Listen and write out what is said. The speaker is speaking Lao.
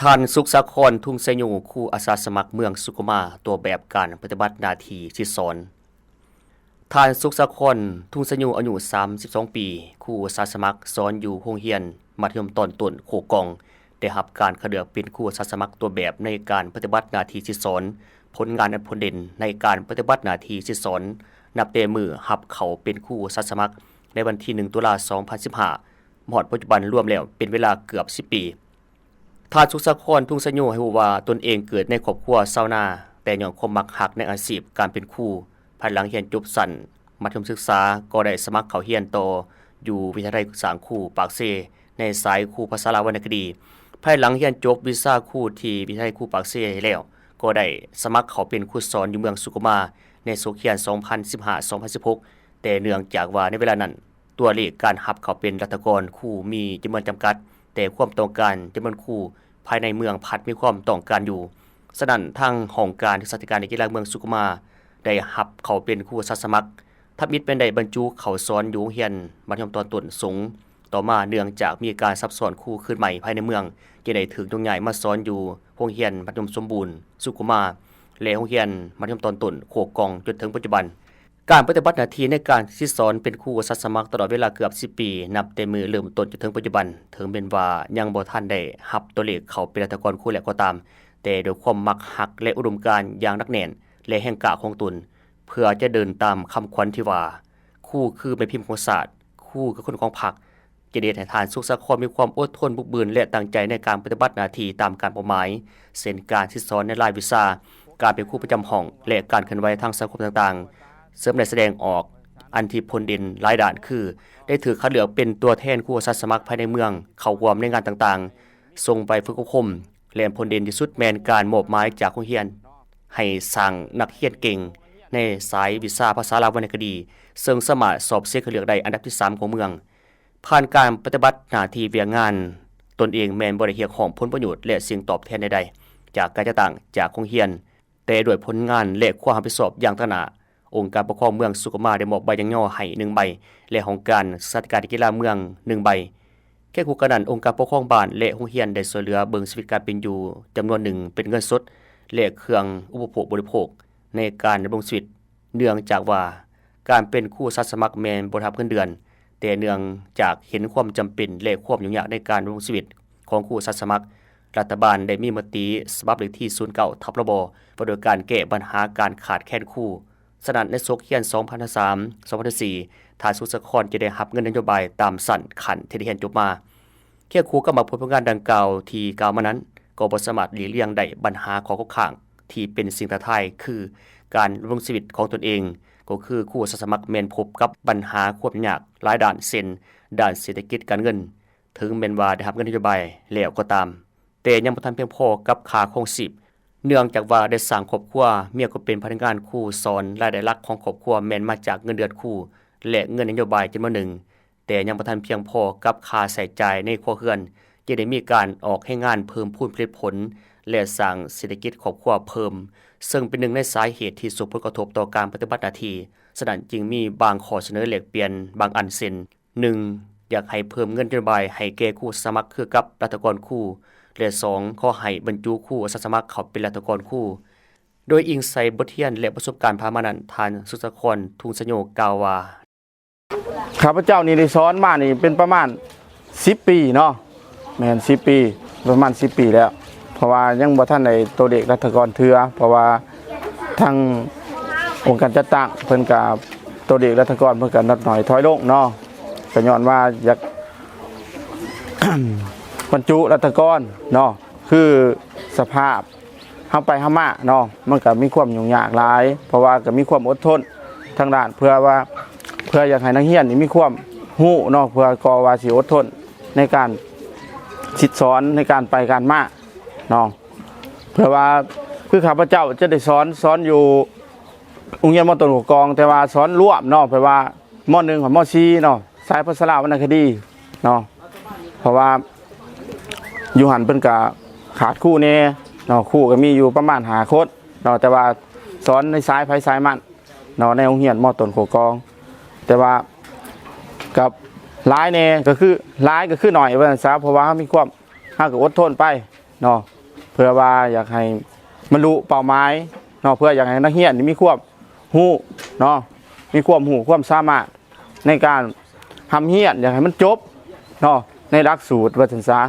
ທ່ານ ສຸກສາຄອນ ທຸງໄຊໂຍ ຄູອາສາສະໝັກເມືອງສຸຂຸມາ ຕົວແບບການປະຕິບັດໜ້າທີ່ສິດສອນ. ທ່ານ ສຸກສາຄອນ ທຸງໄຊໂຍ ອາຍຸສາມສິບສອງປີ, ຄູອາສາສະໝັກສອນຢູ່ໂຮງຮຽນມັດທະຍົມຕອນຕົ້ນໂຄກອງ, ໄດ້ຮັບການຄັດເລືອກເປັນຄູອາສາສະໝັກຕົວແບບໃນການປະຕິບັດໜ້າທີ່ສິດສອນ. ຜົນງານອັນໂດດເດັ່ນໃນການປະຕິບັດໜ້າທີ່ສິດສອນ ນັບແຕ່ມື້ຮັບເຂົ້າເປັນຄູອາສາສະໝັກໃນວັນທີໜຶ່ງ ຕຸລາ ສອງພັນສິບຫ້າ ມາຮອດປັດຈຸບັນ ລວມແລ້ວເປັນເວລາເກືອບສິບປີ. ທ່ານ ສຸກສາຄອນ ທຸງໄຊໂຍ ໃຫ້ຮູ້ວ່າຕົນເອງເກີດໃນຄອບຄົວຊາວນາ, ແຕ່ຍ້ອນຄວາມມັກຮັກໃນອາຊີບການເປັນຄູ, ພາຍຫຼັງຮຽນຈົບຊັ້ນມັດທະຍົມສຶກສາ ກໍໄດ້ສະໝັກເຂົ້າຮຽນຕໍ່ຢູ່ວິທະຍາໄລສ້າງຄູປາກເຊ ໃນສາຍຄູພາສາລາວວັນນະຄະດີ. ພາຍຫຼັງຮຽນຈົບວິຊາຄູທີ່ວິທະຍາໄລຄູປາກເຊແລ້ວ, ກໍໄດ້ສະໝັກເຂົ້າເປັນຄູສອນຢູ່ເມືອງສຸຂຸມາ ໃນສົກຮຽນສອງພັນສິບຫ້າ ສອງພັນສິບຫົກ, ແຕ່ເນື່ອງຈາກວ່າໃນເວລານັ້ນ ຕົວເລກການຮັບເຂົ້າເປັນລັດຖະກອນຄູມີຈຳນວນຈຳກັດ, ແຕ່ຄວາມຕ້ອງການຈຳນວນຄູພາຍໃນເມືອງພັດມີຄວາມຕ້ອງການຢູ່. ສະນັ້ນ, ທາງຫ້ອງການສຶກສາທິການ ແລະ ກິລາເມືອງສຸຂຸມາ ໄດ້ຮັບເຂົ້າເປັນຄູອາສາສະໝັກ, ທຳອິດແມ່ນໄດ້ບັນຈຸເຂົ້າສອນຢູ່ໂຮງຮຽນມັດທະຍົມຕອນຕົ້ນສົງ. ຕໍ່ມາ, ເນື່ອງຈາກມີການສັບຊ້ອນຄູຄືນໃໝ່ພາຍໃນເມືອງ, ຈຶ່ງໄດ້ຖືກໂຍກຍ້າຍມາສອນຢູ່ໂຮງຮຽນມັດທະຍົມສົມບູນສຸຂຸມາ ແລະ ໂຮງຮຽນມັດທະຍົມຕອນຕົ້ນໂຄກອງ ຈົນເຖິງປັດຈຸບັນ. ການປະຕິບັດໜ້າທີ່ໃນການສິດສອນເປັນຄູອາສາສະໝັກຕະຫຼອດເວລາເກືອບສິບປີ, ນັບແຕ່ມື້ເລີ່ມຕົ້ນຈົນເຖິງປັດຈຸບັນ, ເຖິງແມ່ນວ່າຍັງບໍ່ທັນໄດ້ຮັບຕົວເລກເຂົ້າເປັນລັດຖະກອນຄູແລ້ວກໍຕາມ, ແຕ່ດ້ວຍຄວາມມັກຮັກ ແລະ ອຸດົມການຢ່າງໜັກແໜ້ນ ແລະ ແຮງກ້າຂອງຕົນ, ເພື່ອຈະເດີນຕາມຄຳຂວັນທີ່ວ່າ, ຄູຄືແມ່ພິມຂອງຊາດ, ຄູຄືຄົນຂອງພັກ, ຈຶ່ງໄດ້ເຮັດໃຫ້ທ່ານ ສຸກສາຄອນ ມີຄວາມອົດທົນ, ບຸກບືນ ແລະ ຕັ້ງໃຈໃນການປະຕິບັດໜ້າທີ່ຕາມການເປົ້າໝາຍ, ເຊັ່ນ ການສິດສອນໃນລາຍວິຊາ, ການເປັນຄູປະຈຳຫ້ອງ ແລະ ການເຄື່ອນໄຫວທາງສັງຄົມຕ່າງໆ, ເຊິ່ງໄດ້ສະແດງອອກອັນທີ່ພົ້ນເດັ່ນຫຼາຍດ້ານ ຄື ໄດ້ຖືກຄັດເລືອກເປັນຕົວແທນຄູອາສາສະໝັກພາຍໃນເມືອງ ເຂົ້າຮ່ວມໃນງານຕ່າງໆ, ສົ່ງໄປຝຶກອົບຮົມ ແລະ ຜົນເດັ່ນທີ່ສຸດແມ່ນການມອບໝາຍຈາກໂຮງຮຽນໃຫ້ສ້າງນັກຮຽນເກັ່ງໃນສາຍວິຊາພາສາລາວວັນນະຄະດີ, ເຊິ່ງສາມາດສອບເສັງຄັດເລືອກໄດ້ອັນດັບທີສາມຂອງເມືອງ. ຜ່ານການປະຕິບັດໜ້າທີ່ວຽກງານ, ຕົນເອງແມ່ນບໍ່ໄດ້ຮຽກຮ້ອງຜົນປະໂຫຍດ ແລະ ສິ່ງຕອບແທນໃດໆ ຈາກການຈັດຕັ້ງຈາກໂຮງຮຽນ, ແຕ່ດ້ວຍຜົນງານ ແລະ ຄວາມຮັບຜິດຊອບຢ່າງຕາງໜ້າ, ອົງການປົກຄອງເມືອງສຸຂຸມາໄດ້ມອບໃບຍ້ອງຍໍໃຫ້ໜຶ່ງໃບ ແລະ ຫ້ອງການສຶກສາທິການ ແລະ ກິລາເມືອງໜຶ່ງໃບ. ຄຽງຄູ່ກັນນັ້ນ, ອົງການປົກຄອງບ້ານ ແລະ ໂຮງຮຽນໄດ້ຊ່ວຍເຫຼືອເບິ່ງຊີວິດການເປັນຢູ່ຈຳນວນໜຶ່ງເປັນເງິນສົດ ແລະ ເຄື່ອງອຸປະໂພກບໍລິໂພກໃນການດຳລົງຊີວິດ, ເນື່ອງຈາກວ່າການເປັນຄູອາສາສະໝັກແມ່ນບໍ່ໄດ້ຮັບເງິນເດືອນ, ແຕ່ເນື່ອງຈາກເຫັນຄວາມຈຳເປັນ ແລະ ຄວາມຫຍຸ້ງຍາກໃນການດຳລົງຊີວິດຂອງຄູອາສາສະໝັກ, ລັດຖະບານໄດ້ມີມະຕິສະບັບເລກທີສູນເກົ້າ ທັບ ລບ ວ່າດ້ວຍການແກ້ບັນຫາການຂາດແຄນຄູ. ສະນັ້ນ, ໃນສົກຮຽນສອງພັນສາມ ສອງພັນສີ່ ທ່ານ ສຸກສາຄອນ ຈະໄດ້ຮັບເງິນນະໂຍບາຍຕາມຊັ້ນຂັ້ນທີ່ໄດ້ຮຽນຈົບມາ. ຄຽງຄູ່ກັບບັກຜົນງານດັ່ງກ່າວທີ່ກ່າວມານັ້ນ, ກໍບໍ່ສາມາດຫຼີກລ່ຽງໄດ້ບັນຫາຂໍ້ຄົງຄ້າງທີ່ເປັນສິ່ງທ້າທາຍ ຄື ການດຳລົງຊີວິດຂອງຕົນເອງ, ກໍຄືຄູອາສາສະໝັກແມ່ນພົບກັບບັນຫາຄວາມຍາກຫຼາຍດ້ານ ເຊັ່ນ ດ້ານເສດຖະກິດການເງິນ, ເຖິງແມ່ນວ່າໄດ້ຮັບເງິນນະໂຍບາຍແລ້ວກໍຕາມ, ແຕ່ຍັງບໍ່ທັນພຽງພໍກັບຄ່າຄອງຊີບ, ເນື່ອງຈາກວ່າໄດ້ສ້າງຄອບຄົວ, ເມຍກໍເປັນພະນັກງານຄູສອນ, ລາຍໄດ້ຫຼັກຂອງຄອບຄົວແມ່ນມາຈາກເງິນເດືອນຄູ ແລະ ເງິນນະໂຍບາຍຈຳນວນໜຶ່ງ, ແຕ່ຍັງບໍ່ທັນພຽງພໍກັບຄ່າໃຊ້ຈ່າຍໃນຄົວເຮືອນ, ຈຶ່ງໄດ້ມີການອອກແຮງງານເພີ່ມພູນຜະລິດຜົນ ແລະ ສ້າງເສດຖະກິດຄອບຄົວເພີ່ມ, ເຊິ່ງເປັນໜຶ່ງໃນສາເຫດທີ່ສົ່ງຜົນກະທົບຕໍ່ການປະຕິບັດໜ້າທີ່. ສະນັ້ນ, ຈຶ່ງມີບາງຂໍ້ສະເໜີແລກປ່ຽນບາງອັນ ເຊັ່ນ ໜຶ່ງ ຢາກໃຫ້ເພີ່ມເງິນນະໂຍບາຍໃຫ້ແກ່ຄູອາສາສະໝັກຄືກັບລັດຖະກອນຄູ ແລະ ສອງ ຂໍໃຫ້ບັນຈຸຄູອາສາສະໝັກເຂົ້າເປັນລັດຖະກອນຄູ. ໂດຍອີງໃສ່ບົດຮຽນ ແລະ ປະສົບການຜ່ານມານັ້ນ, ທ່ານ ສຸກສາຄອນ ທຸງໄຊໂຍ ກ່າວວ່າ, ຂ້າພະເຈົ້ານີ້ໄດ້ສອນມານີ້ເປັນປະມານສິບປີເນາະ, ແມ່ນສິບປີ, ປະມານສິບປີແລ້ວ, ເພາະວ່າຍັງບໍ່ທັນໄດ້ຕົວເລກລັດຖະກອນເທື່ອ, ເພາະວ່າທາງອົງການຈັດຕັ້ງເພິ່ນກະ ຕົວເລກລັດຖະກອນເພິ່ນກະຫຼຸດໜ້ອຍຖອຍລົງເນາະ, ກະຍ້ອນວ່າຢາກ ບັນຈຸລັດຖະກອນເນາະ, ຄືສະພາບ ເຮົາໄປເຮົາມາເນາະ, ມັນກະມີຄວາມຫຍຸ້ງຍາກຫຼາຍ, ເພາະວ່າກະມີຄວາມອົດທົນທາງດ້ານ ເພື່ອວ່າ ເພື່ອຢາກໃຫ້ນັກຮຽນນີ້ມີຄວາມຮູ້ເນາະ, ເພື່ອກໍວ່າຊິອົດທົນໃນການສິດສອນ ໃນການໄປການມາເນາະ, ເພື່ອວ່າ ຄືຂ້າພະເຈົ້າຈະໄດ້ສອນ ສອນຢູ່ໂຮງຮຽນ ມ.ຕົ້ນ ໂຄກອງ, ແຕ່ວ່າສອນລວມເນາະ, ແປວ່າ ມ.ໜຶ່ງ ຮອດ ມ.ສີ່ ເນາະ, ສາຍພາສາລາວວັນນະຄະດີເນາະ, ເພາະວ່າຢູ່ຫັ້ນເພິ່ນກະຂາດຄູແດ່ເນາະ, ຄູກະມີຢູ່ປະມານຫ້າຄົນເນາະ, ແຕ່ວ່າສອນໃນສາຍໃຜສາຍມັນເນາະ, ໃນໂຮງຮຽນ ມ.ຕົ້ນ ໂຄກອງ, ແຕ່ວ່າກະຫຼາຍແດ່ ກະຄື ຫຼາຍກະຄືໜ້ອຍວ່າຊັ້ນຊະ, ເພາະວ່າເຮົາມີຄວາມ ເຮົາກະອົດທົນໄປ ເນາະ ເພື່ອວ່າຢາກໃຫ້ບັນລຸເປົ້າໝາຍເນາະ ເພື່ອຢາກໃຫ້ນັກຮຽນນີ້ມີຄວາມຮູ້ເນາະ ມີຄວາມຮູ້ຄວາມສາມາດໃນການຮ່ຳຮຽນ ຢາກໃຫ້ມັນຈົບເນາະ ໃນຫຼັກສູດວ່າຊັ້ນຊະ.